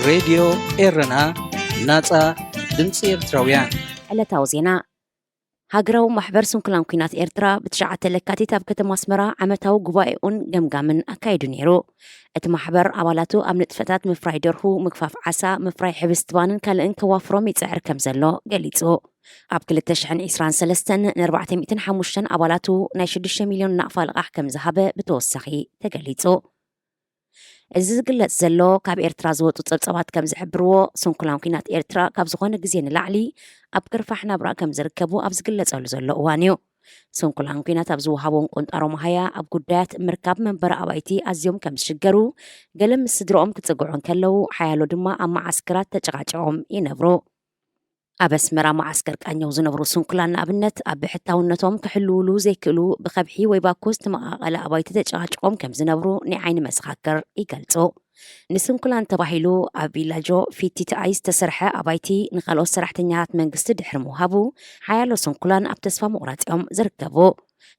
ሬድዮ ኤረና፣ ናጻ ድምጺ ኤርትራውያን። ዕለታዊ ዜና። ሃገራዊ ማሕበር ስንኩላን ኲናት ኤርትራ ብትሽዓተ ለካቲት ኣብ ከተማ ኣስመራ ዓመታዊ ጉባኤኡን ገምጋምን ኣካይዱ ነይሩ። እቲ ማሕበር ኣባላቱ ኣብ ንጥፈታት ምፍራይ ደርሁ፣ ምግፋፍ ዓሳ፣ ምፍራይ ሕብስቲ ባንን ካልእን ከዋፍሮም ይጽዕር ከም ዘሎ ገሊጹ። ኣብ ክልተ ሽሕን ዕስራን ሰለስተን ንኣርባዕተ ሚእትን ሓሙሽተን ኣባላቱ ናይ ሽዱሽተ ሚልዮን ናቕፋ ልቓሕ ከም ዝሃበ ብተወሳኺ ተገሊጹ። እዚ ዝግለጽ ዘሎ ካብ ኤርትራ ዝወጹ ጸብጻባት ከም ዝሕብርዎ፣ ስንኩላን ኲናት ኤርትራ ካብ ዝኾነ ግዜ ንላዕሊ ኣብ ክርፋሕ ናብራ ከም ዝርከቡ ኣብ ዝግለጸሉ ዘሎ እዋን እዩ። ስንኩላን ኲናት ኣብ ዝወሃቦም ቁንጣሮ መሃያ ኣብ ጉዳያት ምርካብ መንበሪ ኣባይቲ ኣዝዮም ከም ዝሽገሩ፣ ገለ ምስ ስድርኦም ክጽግዑ እንከለዉ፣ ሓያሎ ድማ ኣብ መዓስከራት ተጨቓጪቖም ይነብሩ። ኣብ ኣስመራ መዓስከር ቃኘው ዝነብሩ ስንኩላን ንኣብነት ኣብ ብሕታውነቶም ክሕልውሉ ዘይክእሉ ብኸብሒ ወይ ባኮ ዝተመቓቐለ ኣባይቲ ተጨቓጭቖም ከም ዝነብሩ ናይ ዓይኒ መሰኻክር ይገልጹ። ንስንኩላን ተባሂሉ ኣብ ቪላጆ ፊቲትኣይ ዝተሰርሐ ኣባይቲ ንኻልኦት ሰራሕተኛታት መንግስቲ ድሕሪ ምውሃቡ ሓያሎ ስንኩላን ኣብ ተስፋ ምቑራጽ እዮም ዝርከቡ።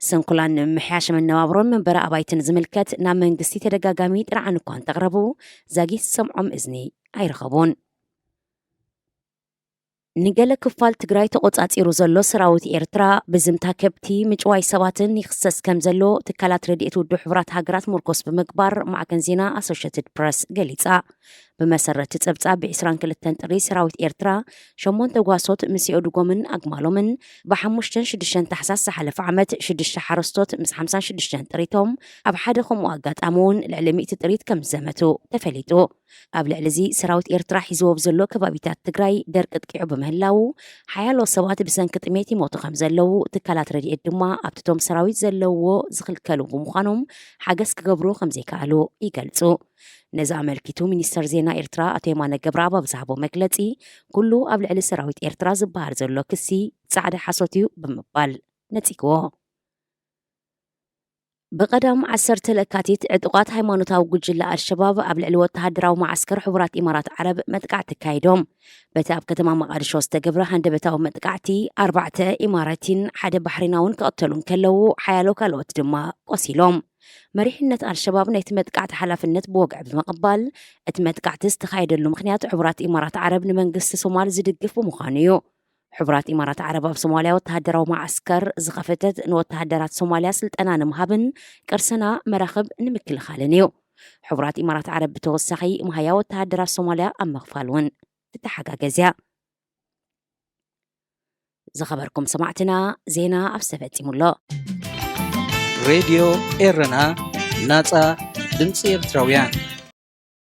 ስንኩላን ንምምሕያሽ መነባብሮን መንበሪ ኣባይትን ዝምልከት ናብ መንግስቲ ተደጋጋሚ ጥርዓን እኳ እንተቕረቡ ዛጊት ዝሰምዖም እዝኒ ኣይረኸቡን። ንገለ ክፋል ትግራይ ተቖጻጺሩ ዘሎ ሰራዊት ኤርትራ ብዝምታ ከብቲ፣ ምጭዋይ ሰባትን ይኽሰስ ከም ዘሎ ትካላት ረድኤት ውድብ ሕቡራት ሃገራት ምርኮስ ብምግባር ማዕከን ዜና ኣሶሽትድ ፕረስ ገሊጻ። ብመሰረት ጸብጻብ ብ ዕስራን ክልተን ጥሪ ሰራዊት ኤርትራ ሸሞንተ ጓሶት ምስ የእዱጎምን ኣግማሎምን፣ ብ ሓሙሽተን ሽዱሽተን ታሕሳስ ዝሓለፈ ዓመት ሽዱሽተ ሓረስቶት ምስ ሓምሳን ሽዱሽተን ጥሪቶም ኣብ ሓደ ከምኡ ኣጋጣሚ እውን ልዕሊ ሚእቲ ጥሪት ከም ዝዘመቱ ተፈሊጡ። ኣብ ልዕሊ እዚ ሰራዊት ኤርትራ ሒዝዎ ብዘሎ ከባቢታት ትግራይ ደርቂ ኣጥቂዑ ብምህላዉ ሓያሎ ሰባት ብሰንኪ ጥሜት ይሞቱ ከም ዘለዉ፣ ትካላት ረድኤት ድማ ኣብቲ እቶም ሰራዊት ዘለውዎ ዝኽልከሉ ብምዃኖም ሓገዝ ክገብሩ ከም ዘይከኣሉ ይገልጹ። ነዚ ኣመልኪቱ ሚኒስተር ዜና ኤርትራ ኣቶ የማነ ገብረኣብ ኣብ ዝሃቦ መግለጺ፣ ኩሉ ኣብ ልዕሊ ሰራዊት ኤርትራ ዝበሃል ዘሎ ክሲ ጻዕዳ ሓሶት እዩ ብምባል ነጺግዎ። ብቐዳም ዓሰርተ ለካቲት ዕጡቓት ሃይማኖታዊ ጉጅለ ኣልሸባብ ኣብ ልዕሊ ወተሃደራዊ መዓስከር ሕቡራት ኢማራት ዓረብ መጥቃዕቲ ኣካይዶም። በቲ ኣብ ከተማ መቓድሾ ዝተገብረ ሃንደበታዊ መጥቃዕቲ ኣርባዕተ ኢማራቲን ሓደ ባሕሪናውን ክቕተሉ እንከለዉ ሓያሎ ካልኦት ድማ ቆሲሎም። መሪሕነት ኣልሸባብ ናይቲ መጥቃዕቲ ሓላፍነት ብወግዒ ብምቕባል እቲ መጥቃዕቲ ዝተኻየደሉ ምኽንያት ሕቡራት ኢማራት ዓረብ ንመንግስቲ ሶማል ዝድግፍ ብምዃኑ እዩ። ሕቡራት ኢማራት ዓረብ ኣብ ሶማልያ ወተሃደራዊ መዓስከር ዝኸፈተት ንወተሃደራት ሶማልያ ስልጠና ንምሃብን ቅርስና መራኽብ ንምክልኻልን እዩ። ሕቡራት ኢማራት ዓረብ ብተወሳኺ መሃያ ወተሃደራት ሶማልያ ኣብ ምኽፋል እውን ትተሓጋገዝ እያ። ዝኸበርኩም ሰማዕትና፣ ዜና ኣብ ዝተፈጺሙ ኣሎ። ሬድዮ ኤረና፣ ናጻ ድምጺ ኤርትራውያን።